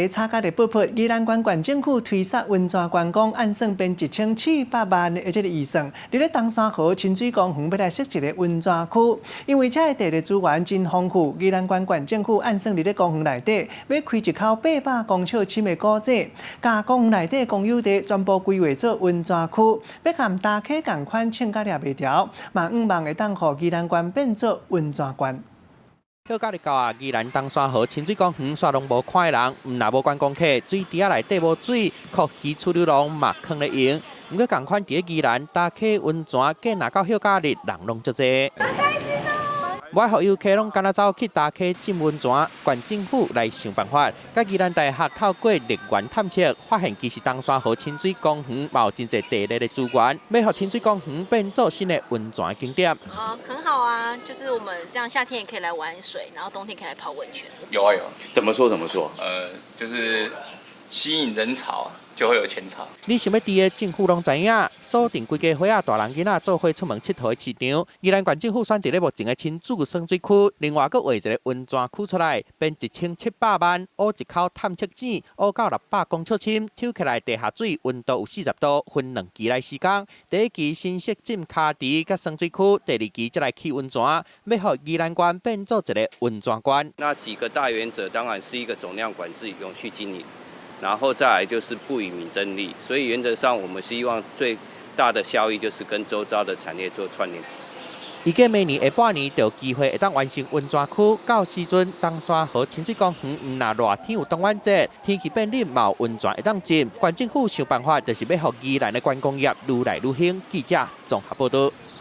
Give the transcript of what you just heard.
炒甲熱噗噗，宜蘭縣縣政府推捒溫泉觀光，按算編1700萬的這個預算，佇咧冬山河親水公園欲來設一个溫泉區。因為這个地理資源真豐富，宜蘭縣縣政府按算佇咧公園內底欲開一口800公尺深的古井，共公園內底公有地全部規劃做溫泉區，欲佮大溪仝款穿甲掠袂牢，嘛向望會當予宜蘭縣變做溫泉縣。歇假日到啊，宜蘭冬山河親水公園煞攏無看的人，毋若無觀光客，水池仔內底無水，擴魚處理籠嘛囥咧用。毋過仝款佇咧宜蘭礁溪溫泉，計若到歇假日，人攏足濟。無愛予遊客攏干焦走去礁溪浸溫泉，縣政府來想辦法，佮宜蘭大學透過熱源探測，發現其實冬山河親水公園嘛有真濟地熱的資源，欲予親水公園變做新的溫泉景點。啊，很好啊，就是我們這樣夏天也可以來玩水，然後冬天可以來泡溫泉。有啊有。怎麼說怎麼說？就是吸引人潮，就會有錢潮。你想欲佇的政府攏知影，鎖定規家伙仔大人囡仔做伙出門𨑨迌的市場。宜蘭縣政府選佇咧目前的親子深水區，另外閣劃一个溫泉區出來，編1700萬，挖一口探測井，挖到600公尺深，抽起來地下水溫度有40度，分兩期來施工。第一期新設浸跤池佮深水區，第二期才來起溫泉，欲予宜蘭縣變做一个溫泉縣。那幾個大原則當然是一個總量管制、永續經營。然後再來就是不與民爭利，所以原則上我們希望最大的效益就是跟周遭的產業做串聯。預計明年下半年就有機會會當完成溫泉區，到時陣冬山河親水公園毋若熱天有凍溫節，天氣變冷嘛有溫泉會當浸。縣政府想辦法，就是欲予宜蘭的觀光業愈來愈興。記者綜合報導。